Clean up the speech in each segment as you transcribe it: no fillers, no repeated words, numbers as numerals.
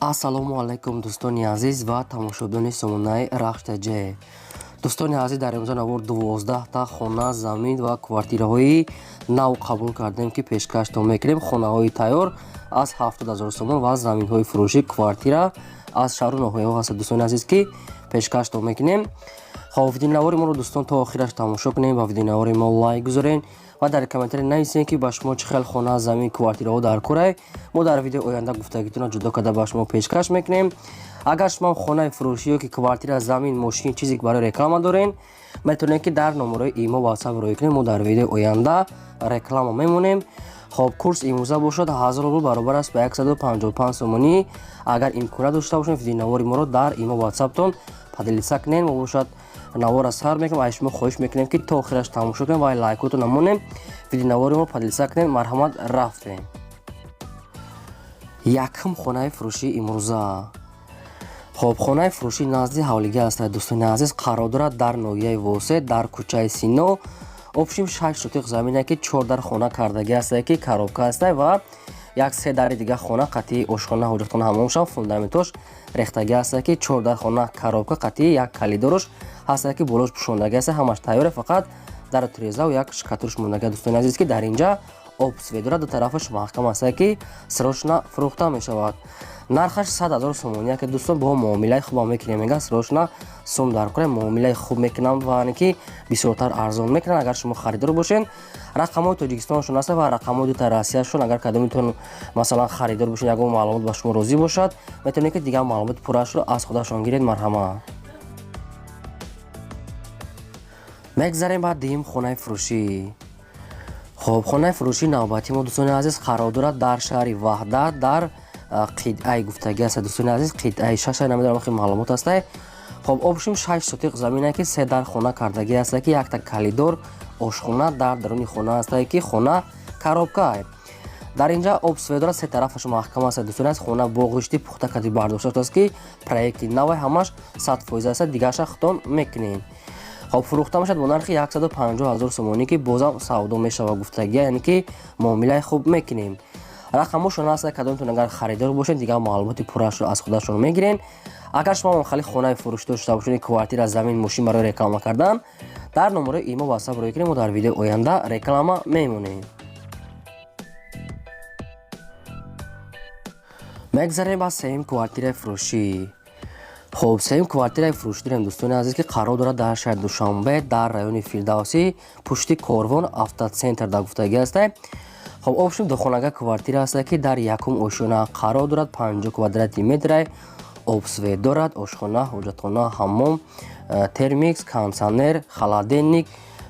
Ассалому алайкум, дӯстони азиз ва тамошобинони сомонаи Рахш ТЖ. Дӯстони азиз, дар имрӯза навор 12та хона, замин ва квартираҳои нав қабул кардем, ки пешкаштон мекунем. Хонаҳои тайёр аз 70 000 сомон ва заминҳои фурӯшӣ, квартира аз шаҳру ноҳияҳо ҳастад, дӯстони азиз, ки пешкаштон мекунем. Хоб, видеонавори моро, дӯстон, то охираш тамошо кунем ва видеонавори мо лайк гузорем ва дар комментария нависем, ки ба шумо чӣ хел хона, замин, квартираҳо дар курай. Мо дар видеои оянда гуфтагитонро ҷудо карда ба шумо пешкаш мекунем. Агар шумо хонаи фурӯшӣ ё ки квартира, замин, мошин, чизе ки барои реклама дорен, метавонед, ки дар номерои имо, ватсап роҳӣ кунем. Мо дар видеои оянда реклама мемонем. Хоб, курс имрӯза бошад 1000 рубл, баробар аст ба 155 сомонӣ. Агар имконият дошта бошем, видеонавори моро дар имо, ватсаптон поделиться кунем. Мо бошад навора сар мекунем. Аз шумо хоҳиш мекунем, ки то охираш тамошо кунем ва лайкотро намонем, видеонавори моро поделиться кунем. Марҳамат, рафтем. Якум хонаи фурӯшии имрӯза. Хоб, хонаи фурӯшӣ назди ҳавлига аст, дӯстони азиз, қарор дорад дар ноҳияи Восе, дар кӯчаи Сино. Общим 6 сотиқ замине, ки чор дар хона кардагӣ астае, ки коробка астае, ва як се дари дига хона қатъи ошхона, ҳоҷатхона, ҳамомшам, фундаментош рехтагӣ астае, ки чор дар хона коробка қатъи як калидорош ҳастае, ки болош пӯшондагӣ аста. Ҳамаш тайёре, фақат дару тирезаву як шкатурш мондагӣ, дӯстони азиз, ки дар инҷа об, свет дорад, ду тарафаш маҳкам астае, ки срочно фурӯхта мешавад. Нархаш 100 000 сомонӣ, ки, дӯстон, бо муомилаи хубам мекунем. Мега, срочно сум дар кора, муомилаи хуб мекунам ва ки бисёртар арзон мекунам. Агар шумо харидор бошед, рақамҳои Тоҷикистоншон аста ва рақамҳои дута Россияшон. Агар кадомитон, масалан, харидор бошед, ягон маълумот ба шумо розӣ бошад, метавонед, ки дигар маълумоти пуррашро аз худашон гиред. Марҳамат, мегзарем ба дуюм хонаи фурӯшӣ. Хоб, хонаи фурӯшии навбатии мо, дӯстони азиз, қарор дорад дар шаҳри Ваҳдат, дар қитъаи гуфтагӣ аст, дӯстони азиз, қитъаи шаша, намедонам, хел маълумот астае. Хоб, общим 6 сотиқ замине, ки се дар хона кардагӣ астае, ки якта калидор, ошхона дар даруни хона астае, ки хона коробка. Дар инҷа об, свет дорад, се тарафаш маҳкам аст, дӯстони азиз. Хона бо ғишти пухта кади бардошта шудааст, ки проекти навай, ҳамаш 100% аст, дигарша худтон мекунем. Хоб, фурӯхта мешавад бо нархи 150 000 сомонӣ, ки бозам савдо мешавад гуфтагия, яъне ки муомилаи хуб мекунем. Рақамҳошон аст, кадомтон агар харидор бошед, дигар маълумоти пуррашро аз худашон мегирен. Агар шумо хали хонаи фурӯшӣ дошта бошед, квартира, замин, мошин барои реклама кардан, дар номерои имо, ватсап роҳӣ кунем. Мо дар видеои оянда реклама мемонем. Мегзарем ба сеюм квартираи фурӯшӣ. Хоб, сеюм квартираи фурӯшӣ дорем, дӯстони азиз, ки қарор дорад дар шаҳри Душанбе, дар райони Фирдавсӣ, пушти Корвон автоцентр дар гуфтагӣ астае. Хоб, общим духонага квартира астае, ки дар якум ошёна қарор дорад, 50 квадрати метрай, об, свет дорад, ошхона, ҳоҷатхона, ҳаммом, термикс, кондитсионер, холодильник,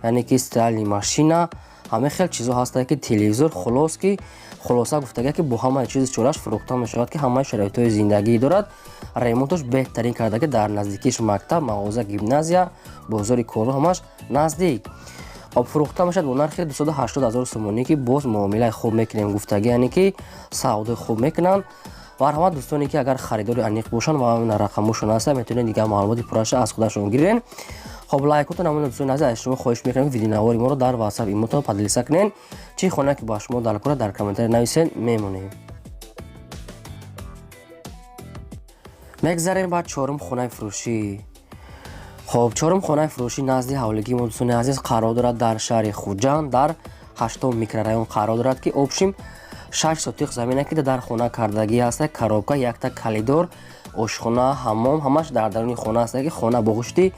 яъне ки стиральный машина, ҳама хел чизо ҳастае, ки телевизор. Хулос, ки хулоса гуфтага, ки бо ҳамаи чизи чораш фурӯхта мешавад, ки ҳамаи шароитҳои зиндагӣ дорад, ремонтош беҳтарин карда, ки дар наздикиш мактаб, мағоза, гимназия, бозори кору ҳамаш наздик. Хоб, фурӯхта мешавад бо нархи 280 000 сомонӣ, ки боз муомилаи хуб мекунем гуфтагӣ, яъне ки савдои хуб мекунанд. Марҳамат, дӯстоне ки агар харидори аниқ бошанд ва рақамҳошон ҳаста, метавонед дигар маълумоти пурраша аз худашон гирен. Хоб, лайкотон намода, дӯстони азиз. Аз шумо хоҳиш мекунем, видеонавори моро дар ватсап, имотон поделиться кунед. Чӣ хона ки ба шумо дар кора, дар комментария нависед, мемонем. Мегзарем ба чорум хонаи фурӯшӣ. Хоб, чорум хонаи фурӯшӣ назди ҳавлигии мо, дӯстони азиз, қарор дорад дар шаҳри Хуҷанд, дар ҳаштом микрорайон қарор дорад, ки общим 6 сотиқ замина, ки дар хона кардагӣ аста, коробка, якта калидор, ошхона, ҳаммом ҳамаш дар даруни хона аста, ки хона бо ғишти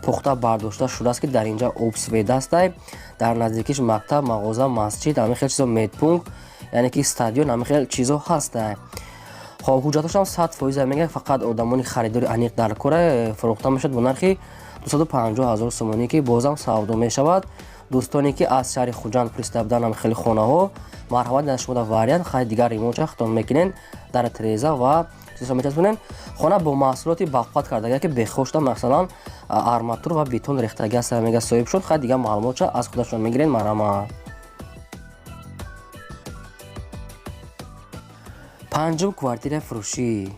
пухта бардошта шудааст, ки дар инҷа об, свет астай, дар наздикиш мактаб, мағоза, масҷид, ҳама хел чизо, медпункт, яъне ки стадион, ҳама хел чизо ҳастай. Хоб, ҳуҷҷатошам 100% мегӯяд, фақат одамони харидори аниқ дар кора. Фурӯхта мешавад бо нархи 250 000 сомонӣ, ки бозам савдо мешавад. Дӯстоне ки аз шаҳри Хуҷанд приста будан ҳам хеле хонаҳо, марҳамат, дар шумо вариант. Хай, дигар ремонтша худтон мекунен, дар треза ва чизо метавонен. Хона бо маҳсулоти бақувват кардага, ки бехошта, масалан, арматур ва бетон рехтагӣ аст, мега соҳиб шуд. Хай, дигар маълумотша аз худашон мегирен. Марҳамат. Панҷум квартираи фурӯшӣ.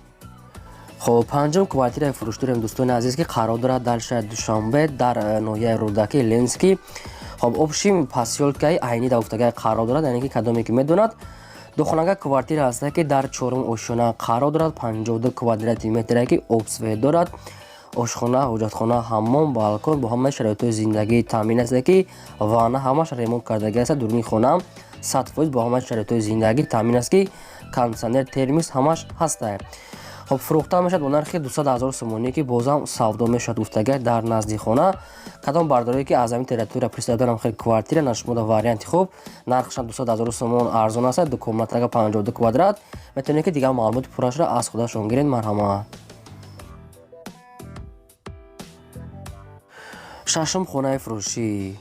Хоб, панҷум квартираи фурӯшӣ дорем, дӯстони азиз, ки қарор дорад дар шаҳри Душанбе, дар ноҳияи Рӯдакӣ, Ленский. Хоб, общим посёлкаи Айни дар гуфтагай қарор дорад, яъне ки кадоме ки медонад. Духонага квартира ҳаста, ки дар чорум ошёна қарор дорад, 52 квадрати метре, ки обсвет дорад, ошхона, ҳоҷатхона, ҳаммом, балкон бо ҳамаи шароитҳои зиндагӣ таъмин аст, ки ванна ҳамаш ремонт кардагӣ аст. Дуруни хонаам 100% бо ҳамаи шароитҳои зиндагӣ таъмин аст, ки кондитсионер, термис ҳамаш ҳаста. Хоб, фурӯхта мешавад бо нархи 200 ҳазор сомонӣ, ки бозам савдо мешавад гуфтага. Дар назди хона кадом бардорое, ки аз ҳамин территория представлям хел квартира нашумода, варианти хуб, нархшам 200 ҳазор сомон, арзон аст. Ду комнатага, 52 квадрат. Метавонед, ки дигар маълумоти пуррашро аз худашон гиред. Марҳамат. Шашум хонаи фурӯшӣ.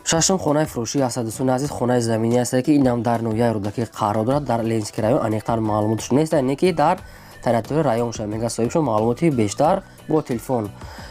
Шашум хонаи фурӯшӣ аст, дӯстони азиз, хонаи заминӣ аст, ки инам дар ноҳияи Рӯдакӣ қарор дорад, дар Ленинский район. Аниқтар маълумотш нест, не ки дар территорияи район ша мега соҳибшон. Маълумоти бештар бо телефон.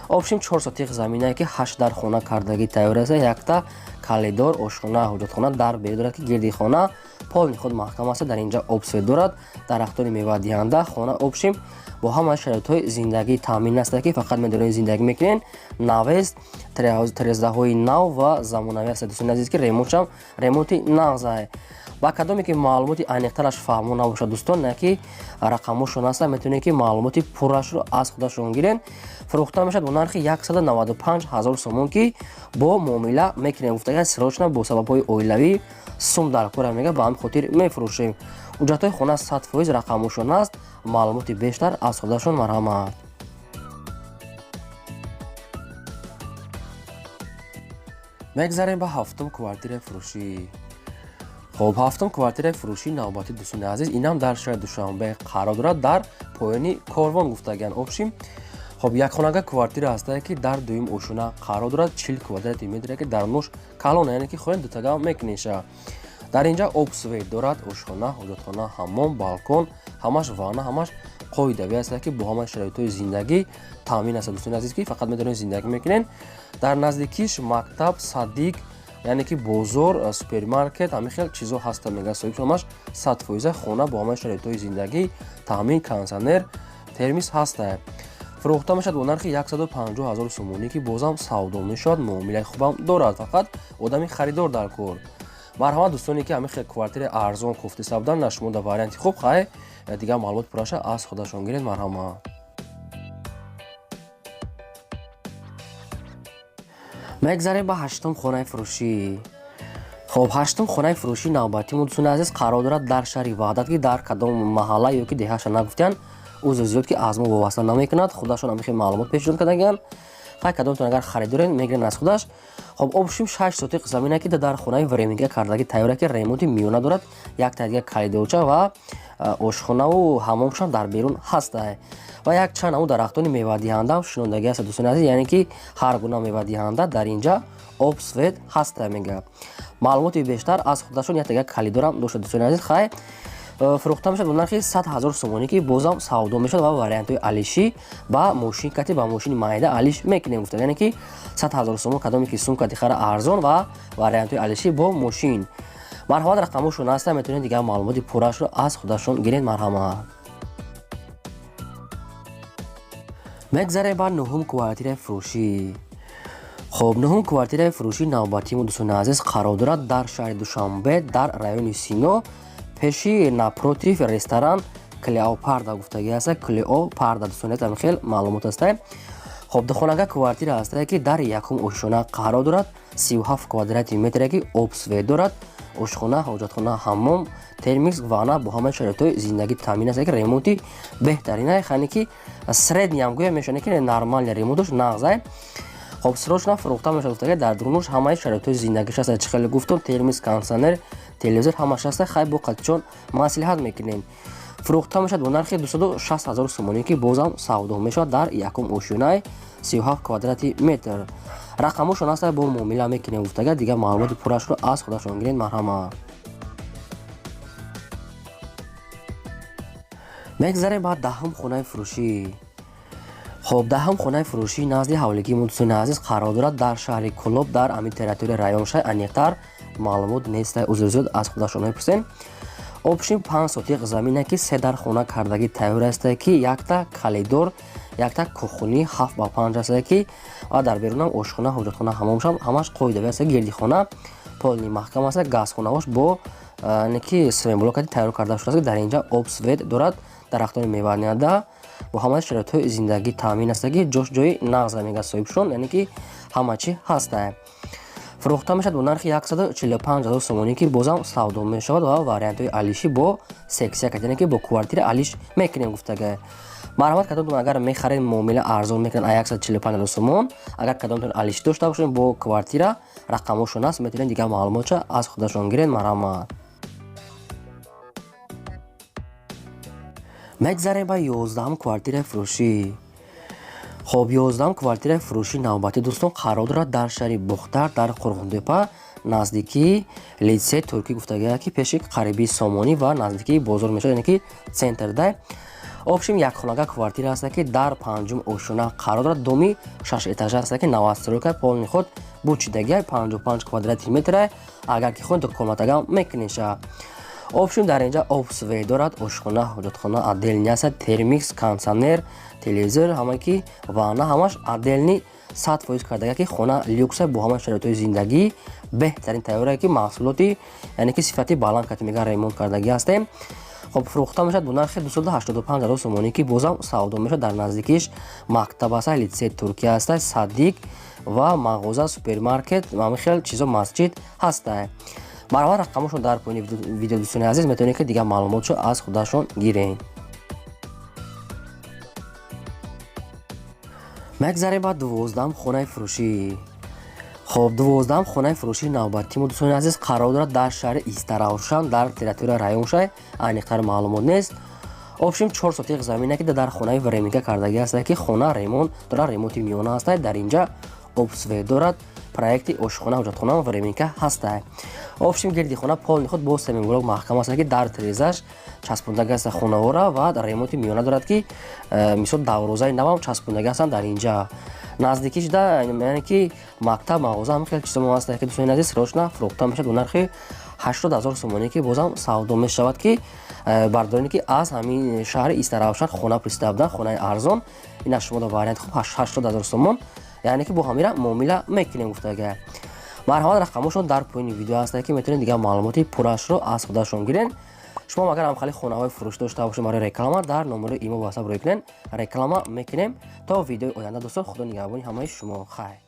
Общем, 4 сотих заминае, ки ҳашт дар хона кардагӣ тайёр аст, якта калидор, ошхона, ҳоҷатхона дар бери дорад, ки гирди хона полный худ маҳкам аст. Дар инҷа обсвет дорад, дарахтони мевадиҳанда. Хона общем бо ҳамаи шароитҳои зиндагӣ таъмин аст, ки фақат медоред, зиндагӣ мекунед. Навест, терезаҳои нав ва замонавӣ аст, дӯстони азиз, ки ремонтшам ремонти нағзае. Ба кадоме ки маълумоти аниқтараш фаҳмо набошад, дӯстон, не ки рақамошон аста, метавонед, ки маълумоти пуррашро аз худашон гиред. Фурӯхта мешавад бо нархи 195 ҳазор сомон, ки бо муомила мекунем гуфтага. Срочно бо сабабҳои оилавӣ сум дар кора мега, ба ҳамин хотир мефурӯшем. Ҳуҷҷатҳои хона 100%, рақамошон аст. Маълумоти бештар аз худашон. Марҳамат. Мегзарем ба ҳафтум квартираи фурӯшӣ. Хоб, ҳафтум квартираи фурӯшии навбатӣ, дӯстони азиз, инам дар шаҳри Душанбе қарор дорад, дар поёни корвон гуфтагиан. Общем, хоб, якхонага квартира ҳастае, ки дар дуюм ошёна қарор дорад, 40 квадрати метре, ки дар нуш калон, яъне ки хоҳем дутага мекунеша. Дар инҷа обсвет дорад, ошхона, ҳоҷатхона, ҳаммом, балкон, ҳамаш ванна, ҳамаш қоидавӣ аст, ки бо ҳамаи шароитҳои зиндагӣ таъмин аст, дӯстони азиз, ки фақат медонед, зиндагӣ мекунед. Дар наздикиш мактаб, садик, яъне ки бозор, супермаркет, ҳамин хел чизо ҳаста мега соҳиб. Ҳамаш 100% хона бо ҳамаи шароитҳои зиндагӣ таъмин, кондитсионер, термис ҳаста. Фурӯхта мешавад бо нархи 150 ҳазор сомонӣ, ки бозам савдо мешавад, муомилаи хубам дорад, фақат одами харидор дар кор. Марҳамат, дӯстоне, ки ҳамин хел квартираи арзон кофтиста буданд, на шумо дар варианти хуб. Хай, дигар маълумот пурраша аз худашон гиред. Марҳамат. Мегзарем ба ҳаштум хонаи фурӯшӣ. Хоб, ҳаштум хонаи фурӯшии навбатимон, дӯстони азиз, қарор дорад дар шаҳри Ваҳдат, ки дар кадом маҳалла ё ки деҳаша нагуфтиянд, узр зиёд, ки аз мо вобаста намекунад, худашон ҳамин хел маълумот пешниҳод кардагиянд. Хай, кадомтон агар харидорен, мегирен аз худаш. Хоб, общем, 6 сотиқ замина, ки дар хонаи временка кардагӣ тайёра, ки ремонти миёна дорад, якта дига калидорча ва ошхонаву ҳаммомшам дар берун ҳаста ва якчанд аму дарахтони мевадиҳандаам шинондагӣ аст, дӯстони азиз, яъне ки ҳар гуна мевадиҳанда. Дар инҷа об, свет ҳаста мега. Маълумоти бештар аз худашон. Яктага калидорам дошта, дӯстони азиз. Хай, фурӯхта мешавад бо нархи 100 ҳазор сомонӣ, ки бозам савдо мешавад ва вариантҳои алишӣ ба мошин кати, ба мошини майда алиш мекунем гуфта. Яъне ки 100 ҳазор сомон, кадоме ки сум кати хара, арзон ва вариантҳои алишӣ бо мошин. Марҳамат, рақамошон ҳаста, метавонед дигар маълумоти пуррашро аз худашон гиред. Марҳамат. Мегзарем ба нуҳум квартираи фурӯшӣ. Хоб, нуҳум квартираи фурӯшии навбатимон, дӯстони азиз, қарор дорад дар шаҳри Душанбе, дар райони Сино, пеши напротив ресторан Клеопарда гуфтагӣ аста. Клеопарда, дӯстони азиз, хел маълумот аста. Хоб, духонага квартира ҳаста, ки дар якум ошёна қарор дорад, 37 квадрати метре, ки обсвет дорад, ошхона, ҳоҷатхона, ҳаммом, термикс, ванна бо ҳамаи шароитҳои зиндагӣ таъмин аст, ки ремонти беҳтарина, яъне ки средний ам гӯя мешавад, ки нормальный ремонтош нағзай. Хоб, срочно фурӯхта мешавад гуфтага. Дар дурунуш ҳамаи шароитҳои зиндагиш аст, чӣ хеле гуфтум, термис, кондитсионер, телевизор ҳамаш аст. Хай, бо қатичон маслиҳат мекунем. Фурӯхта мешавад бо нархи 260 ҳазор сомонӣ, ки бозам савдо мешавад, дар якум ошёнаи, 37 квадрати метр. Рақамошон аст, бо муомила мекунем гуфтага. Дигар маълумоти пуррашро аз худашон гиред. Марҳамат. Мегзарем ба даҳум хонаи фурӯшӣ. Хоб, даҳум хонаи фурӯшии назди ҳавлигии мо, дӯстони азиз, қарор дорад дар шаҳри Кӯлоб, дар ҳамин территорияи район шай. Аниқтар маълумот нест, узр зиёд, аз худашон мепурсем. Общем, 5 сотиқ замина, ки се дар хона кардагӣ тайёр аста, ки якта калидор, якта кухни 7 ба 5 аста, ки ва дар берунам ошхона, ҳоҷатхона, ҳамомшам ҳамаш қоидавӣ аста. Гирди хона полный маҳкам аста, газхонаҳош бо Ки цементблок тайёр карда шудааст, ки дар инҷа об, свет дорад, дарахтони меваниада, бо ҳамаи шароитҳои зиндагӣ таъмин аст, ки ҷош ҷои нағз мега соҳибшон, яъне ки ҳама чӣ ҳаста. Фурӯхта мешавад бо нархи 145 000 сомонӣ, ки бозам савдо мешавад ва вариантҳои алишӣ бо сексия, яъне ки бо квартира алиш мекунем гуфтага. Марҳамат, кадомтон агар мехаред, муомила арзон мекунанд а 145 000 сомон. Агар кадомтон алишӣ дошта бошед бо квартира, рақамҳошон аст, метавонед дигар маълумотша аз худашон гиред. Марҳамат. Мегзарем ба 11-ум квартираи фурӯшӣ. Хоб, 11-ум квартираи фурӯшии навбатӣ, дӯстон, қарор дорад дар шаҳри Бохтар, дар Қурғонтепа, наздикии литсей туркӣ гуфтагия, ки пеши қарибии Сомонӣ ва наздикии бозор мешавад, яъне ки центрда. Общем, якхонага квартира аст, ки дар панҷум ошёна қарор дорад. Доми шаш этажа аст, ки новостройка, полный ход бучидагия, 55 квадратный метра. Агар ки хоҳед, ду комнатага мекунеша. Общем, дар инҷа об, свет дорад, ошхона, ҳоҷатхона отдельный аст, термикс, кондитсионер, телевизор, ҳама ки ванна, ҳамаш отдельный, 100% кардага, ки хона люкса, бо ҳама шароитҳои зиндагӣ беҳтарин тайёра, ки маҳсулоти, яъне ки сифати баланд кати мега ремонт кардагӣ ҳастем. Хоб, фурӯхта мешавад бо нархи 285 000 сомонӣ, ки бозам савдо мешавад. Дар наздикиш мактаб аст, литсей Туркия аст, садик ва мағоза, супермаркет, ҳамин хел чизо, масҷид ҳаста. Марҳамат, рақамошон дар поёни видео, дӯстони азиз, метавонед, ки дигар маълумотшо аз худашон гиред. Мегзарем ба 12-ум хонаи фурӯшӣ. Хоб, 12-ум хонаи фурӯшии навбатии мо, дӯстони азиз, қарор дорад дар шаҳри Истаравшан, дар территорияи районшай, аниқтар маълумот нест. Общем, 4 сотиқ замина, ки дар хонаи временка кардагӣ аст, ки хона ремонт дорад, ремонти миёна аст. Дар инҷа об, свет дорад, проекти ошхона, ҳоҷатхона временка ҳаста. Общем, гирди хона полный худ бо цементблок маҳкам аст, ки дар тирезаш часпондаги аст хонаҳора ва ремонти миёна дорад, ки мисол даврозаи навам часпондаги ҳастанд. Дар инҷа наздикӣ шуда, яъне ки мактаб, мағоза, ҳамин хел чизо ҳаст, ки, дӯстони азиз, срочно фурӯхта мешавад бо нархи 80 000 сомонӣ, ки бозам савдо мешавад, ки бардороне, ки аз ҳамин шаҳри Истаравшан хона пурсида буданд, хонаи арзон, ин аз шумо да варианти хуб, 80 000 сомон, яъне ки бо ҳамира муомила мекунем гуфтага. Марҳамат, рақамошон дар поёни видео ҳаст, ки метавонед дигар маълумоти пуррашро аз худашон гиред. Шумо агар ҳамхали хонаҳои фурӯш дошта бошед барои реклама, дар номерои имо, ватсап рӯй кунед, реклама мекунем. То видеои оянда, дӯстон, худо нигаҳбони ҳамаи шумо. Хайр.